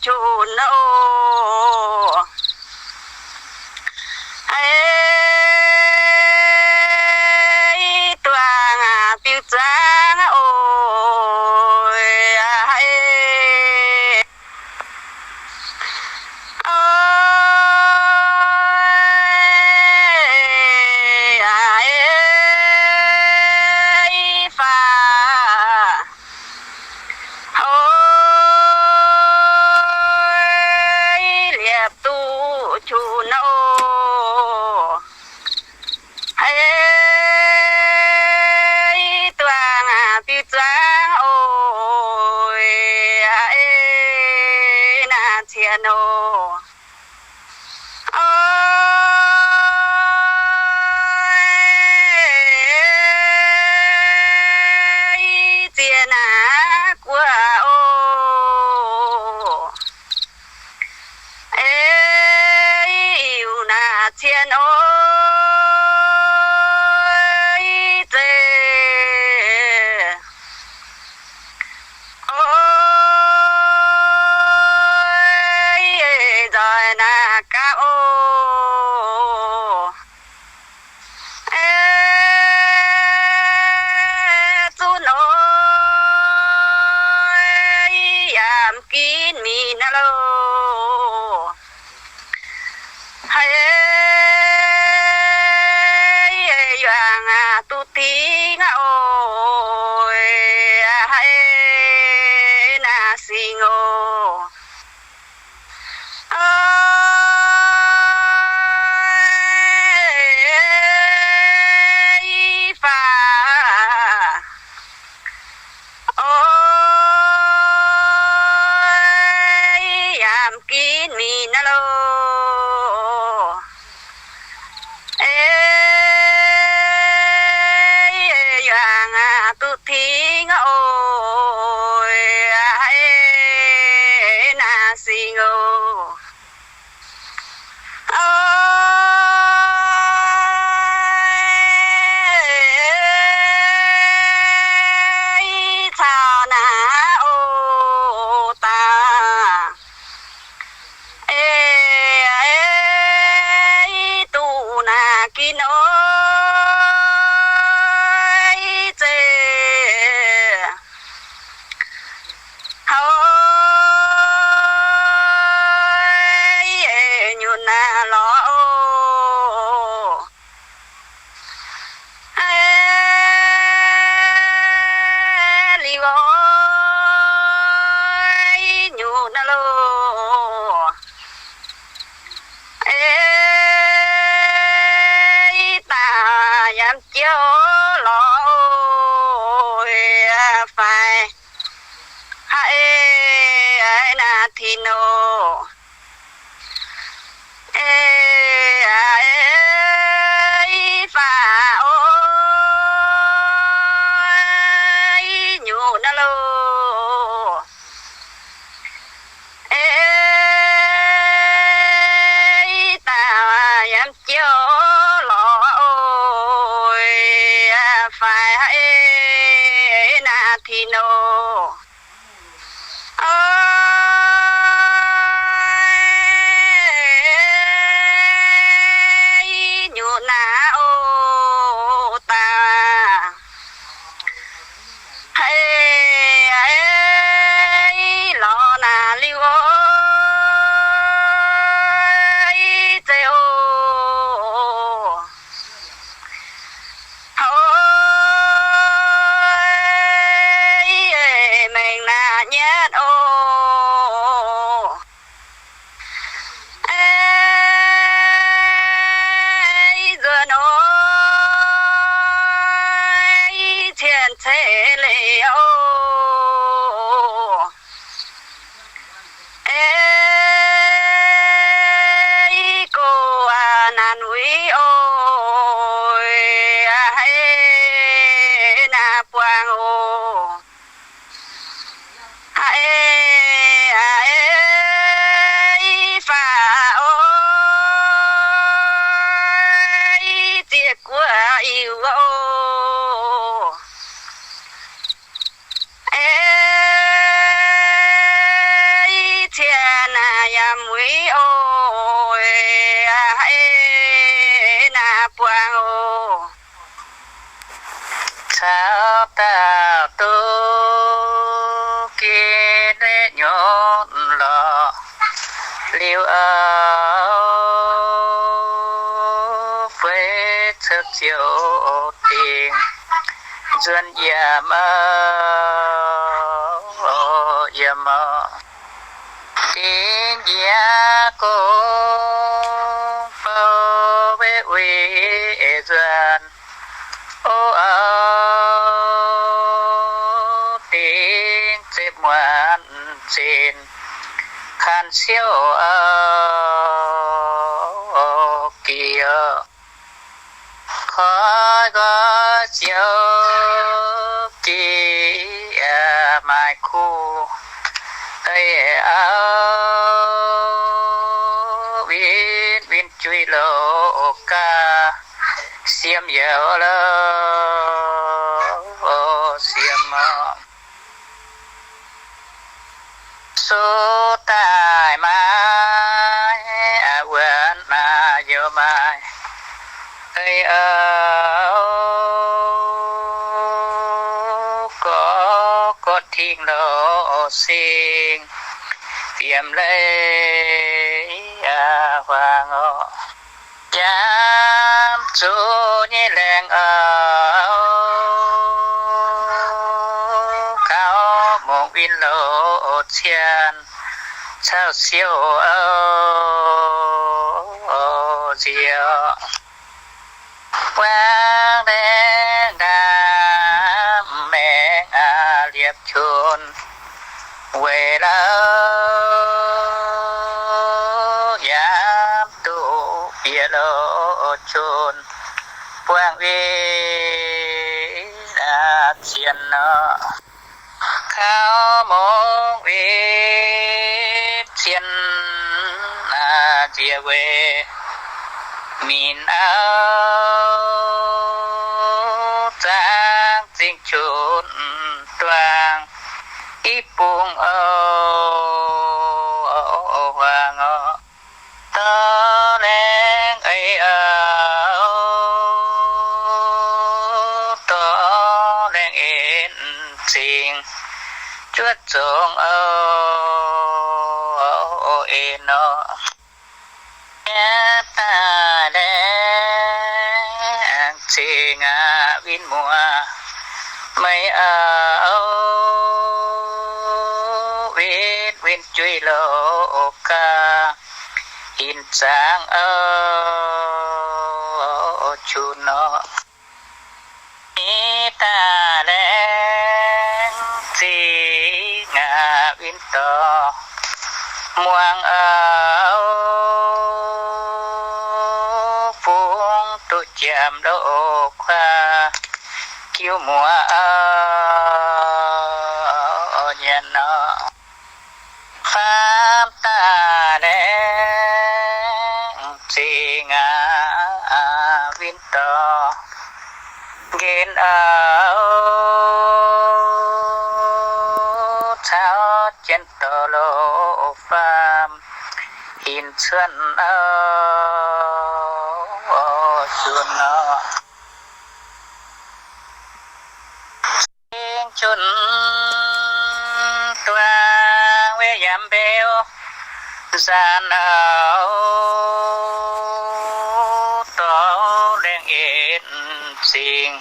qunx oc. Haiz duangc biux zaangv oc. Haiz, oc, haiz faah, oc, liepc duqv qunx oc. Haiz duangc biux zaangv oc. Haiz naaic cien oc. Oc, zien naaic guoqv oc. Ei, iu naaic cien oc, i zeiz oc, ei, nzoih naaic gapv oc. Ei, zunv oc, i yaac mv ginv mingh naaiv loh. Haiz yuangc duqv dingv oc. Haiz naaic singx oc. Oc, i faah, oc, i yaac mv ginv mingh naaiv loh. Ei, yuangc duqv dingv oc. Haiz naaic singx oc. Oc, i caux naaiv oc daaih. Ei, i duqv naaic ginv oc, i zeiz houv, ei, nyunc naaic lorz oc. Ei, liuz oc, i nyunc naaiv loh. Ei, i daaih yaac mv jiex lorz oc. Ei, fai haiz, ei, naaiv tin oc. Ei, ei, i faah oc, i nyunc naaiv loh. Ei, muiz oc, aa, haiz naaiv buangh oc. Caux dauh duqv ginv nyutc lorqc liuz oc, bueix cuotv ziouc dingc nzuonx yiem oc, yiem oc. Dingc njiec gong bou weic uix nzuonx, o, oc, dingc zeiv muonz zinh kanh siouv oc, gic oc. Koi nqoi ziouc gic maaih kuv, ei, auv, win win juiv loz gaax, siemv youc loz, siemv oc. Suv daaih maaiz, wuonx naaic youc maaih, ei, auv, gorx gorx-tingx loz-sing, biemv leiz huaang oc. Yiem zuqc nyei laengz oc, gauh mungz win loz cien caux siouv oc, nziex wangv laengz ndaamv maengx aqv, liepc qunx weic lauh yaac duqv bieqc loz qunx buangh win zien nor. Kaux mungz win zien nziex weic minc auv, zaangc zingh qunx duangh i bung oc, huaang oc. Dorh laengz ei auv, dorh laengz en zingh juov zongx oc, en nor. Yie daaih laengz zingh aqv, win muoz meih auv, win win juiv loz gaax, hinc zaangc oc, qunx nor. Yie daaih laengz zingh aqv, win dorh muangx auv, bungx duqv jiem loz kuaav, jiu muoz oc, nyienx nor. Faam daaih laengz zingh aqv, win dorh nqenx auv, caux jien dorh loz faam, hinc cuotv oc, qunx nor. Zingh qunx duangh weic yaac mbeux nzaanx auv, dorh laengz en zingh